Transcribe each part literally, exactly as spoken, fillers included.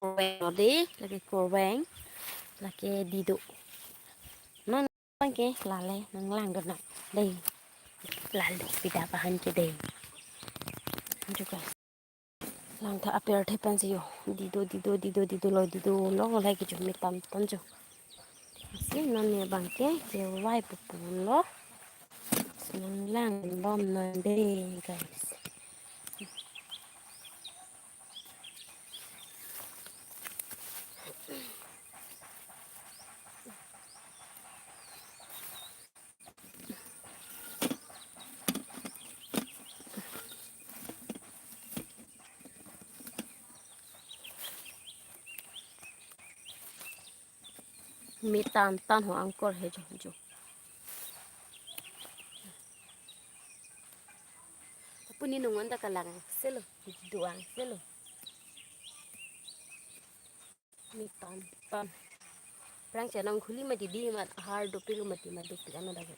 Kurveng lo dei, lake kurveng, lake dido. Non abangke lale nanglangdun nang dei. Lalo pida pahan ke dei. Juga. Langtha apirthe pensi jo. Dido, dido, dido, dido lo, dido lo, lake jo metan tan jo. Lasi non ne abangke kevai pupu lo. Lasi nanglangdun nang dei, guys. Metan tan ho angkor he jo jo. Apuni nungon ta kalang selo, duang selo. Metan tan. Prang chenam khuli mati dei, mat har dopik mati, mat dopik ano dago.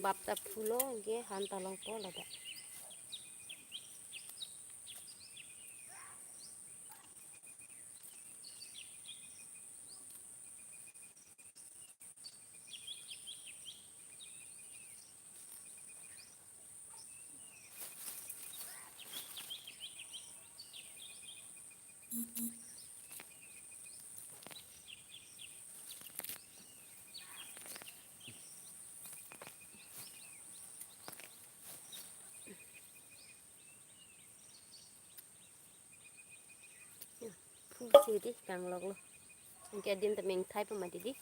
Bap ta phulo, anke han ta longpo ladak. Phu si dei, kanglok lo. Anke adim ta mengthai pama dei.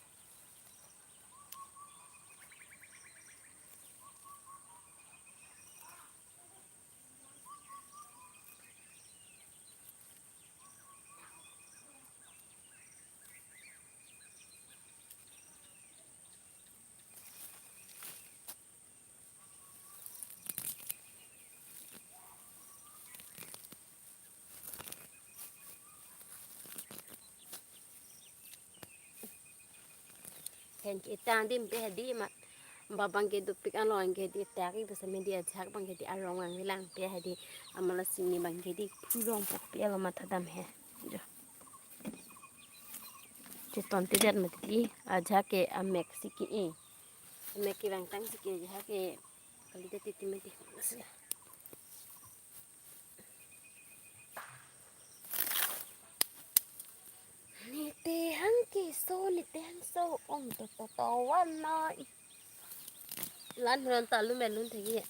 Hen ke tang dim pe hedi ma. Ba abangke dopik along ke dei, tak ik basa me dei, ajak abangke dei arong ang lang pe hedi. Amala sini abangke dei phurong pok pe alo matha dam he. Jo. Cheton te det mati dei, ajak ke amek si ke-e. Amek kevang tang si ke, ajak ke kali det titi mati. Nite hang keso, nite hang so, ong to to to wan noi. Lan ron ta lum belun thegi.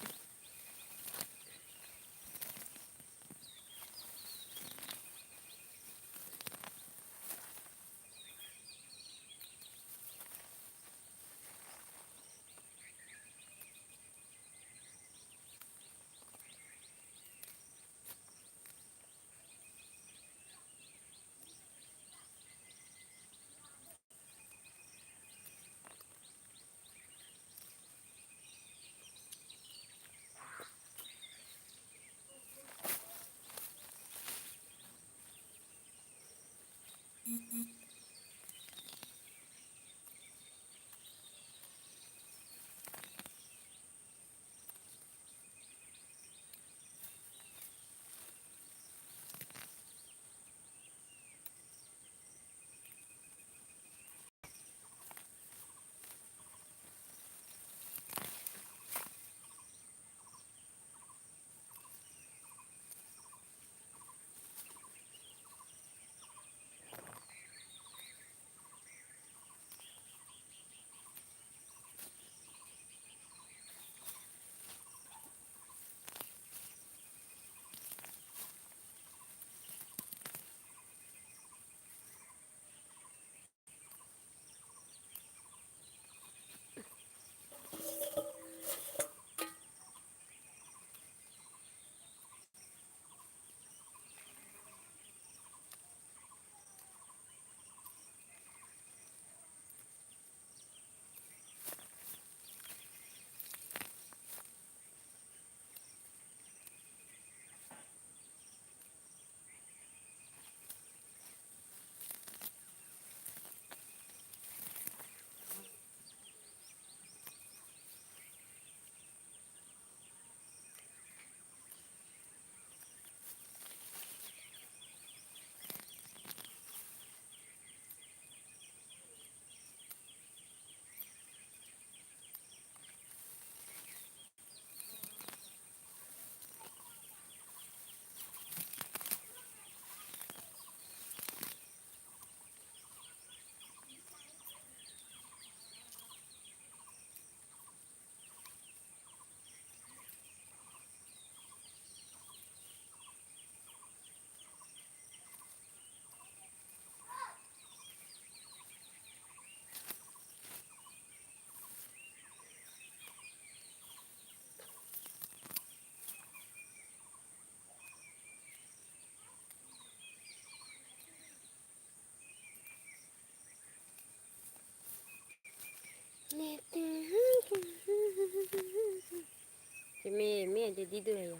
Me, me, didi do ya.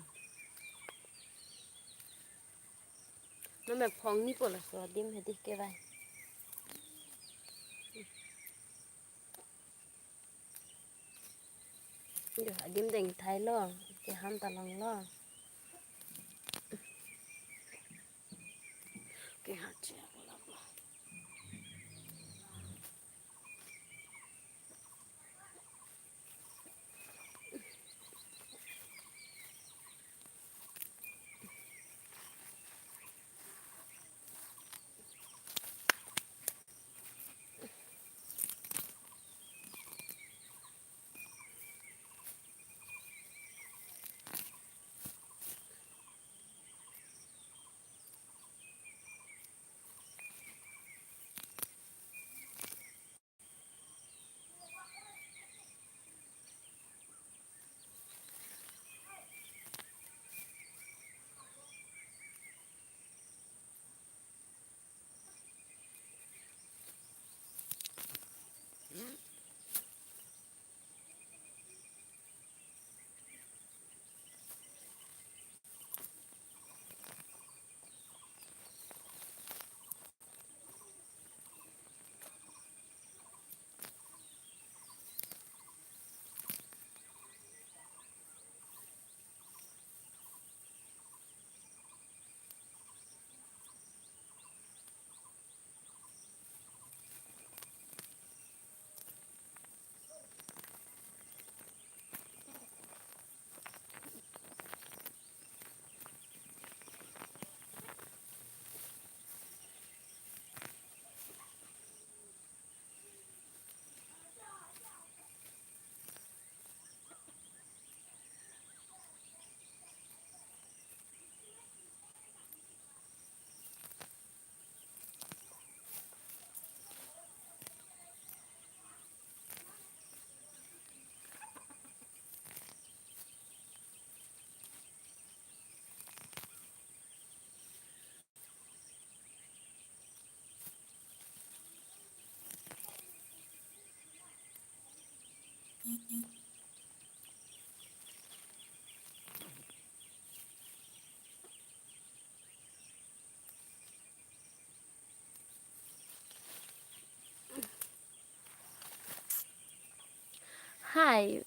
Nome phong ni polo so adim hedi ke bai. Yo, adim deng thai lo, ke ham ta long lo. Ke ha che lo. Hi.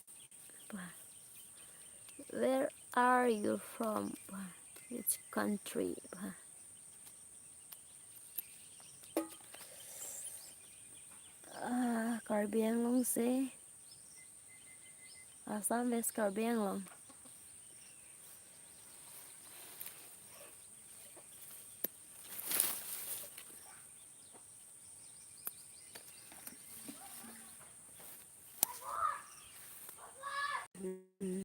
Where are you from? Which country? Ah, Karbi Anglong se. Assam West Karbi Anglong.